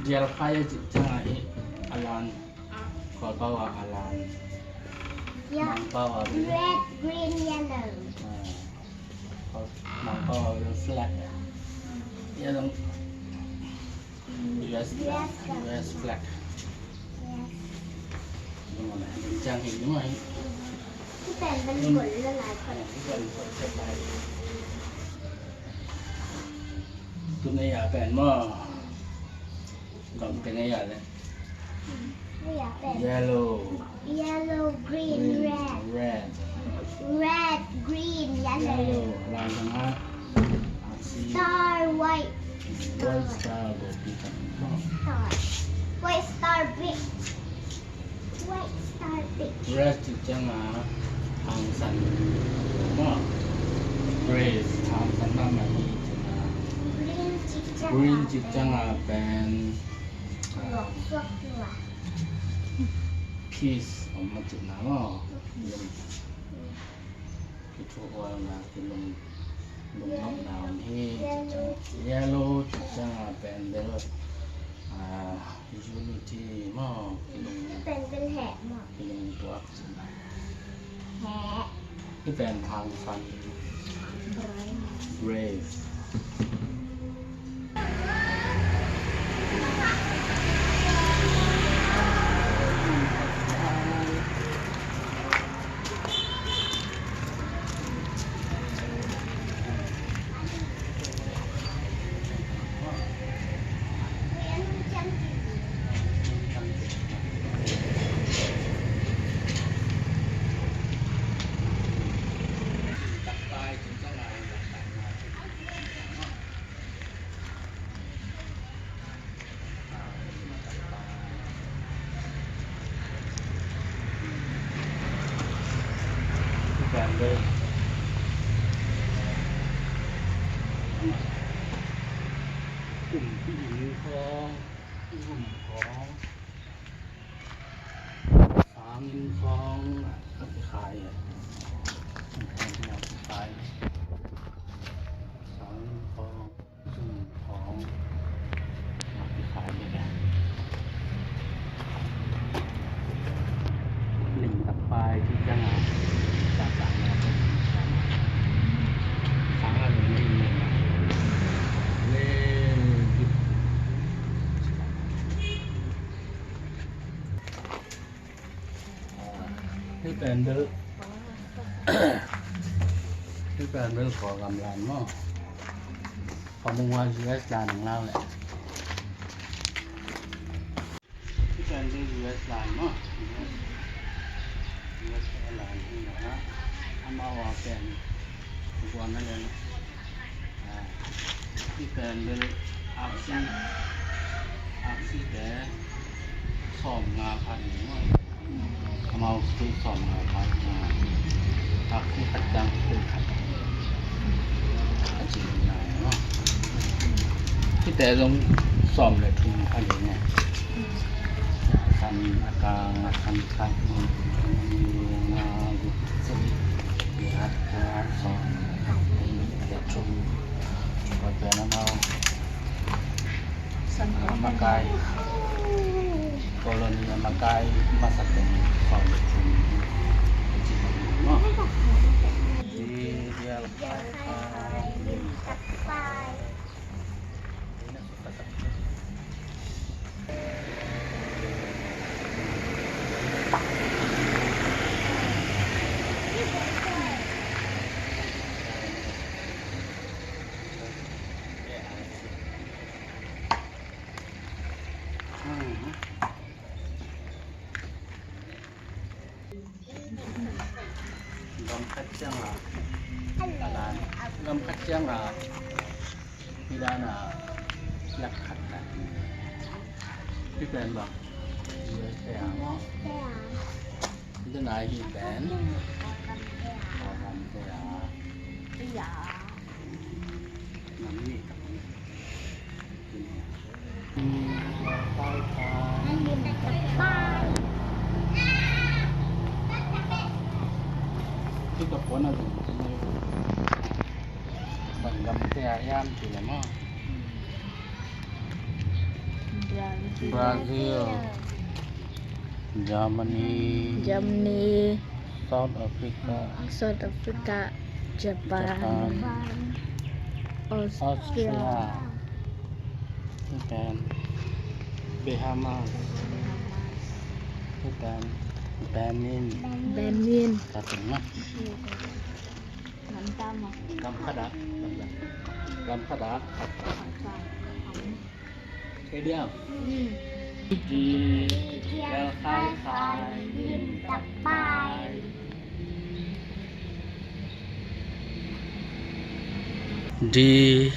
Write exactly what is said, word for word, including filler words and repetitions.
Dial khai a cih ciangah hi a lan. Kawlpau ah a lan. Yeah. Mangpau ah red, green, yellow. Ah. Mangpau ah red flag. Yellow. U S flag. U S flag. Yes. Tun ei a pen maw. Gam teng ei a le. Yellow. Yellow, green, red. Red. Red, green, yellow. Yellow. Lai dang a. Star, white. White star, white star. White star, big. White star, big. Red cih ciangah hangsan. Maw. Brave, hangsan mahmah hi cihna. Green cih ciangah. Green cih ciangah pen. Lawk suak lua. Peace om mah cihna maw. Kithuhualna, kilung, lungnopna om hi. Yellow cih ciangah pen bel, ah, unity maw. Kilung, pen bel heh maw. Kilung tuak cihna. Heh. Hih pen hangsan. Brave. Kumpi inn khawng, i hum khawng, sang inn khawng a kikhai a. Sang inn khawng. Hih pen bel, hih pen bel Kawlgam lan maw. Commonwealth U S lan ang lau leh. Hih pen bel U S lan maw. U S, U S lan hi na. Amau a pen buan na len. Hih pen bel aksi, aksi te sawm nga pha ding maw. Amau state sawm nga pha ding. Aksi khat ciang state khat a ci ding na maw. Hih te zong sawm le thum pha ding maw. San a kang a san khat, nga, guk, sagih, giat, giat, sawm, giat, thum. Kawlpen amau a makai, colony a makai masak teng sawm le thum. Gam khat ciang a, a lan, gam khat ciang a, hih dan a, lak khat khat. Hih pen bang, U S te a maw. Hih dan a hih pen, Kawlgam te a. Nam nih tak. Hih ka puan a zong bang gam te a hiam ci le maw. Brazil, Germany, Germany, South Africa, South Africa, Japan, Japan, Austria, Austria, Japan, Bahamas, Japan, Benin, Benin. Ka tengah. Lam khat ah, lam khat ah. Kei diam. Di, bel khai khai, lim tak pai. Di,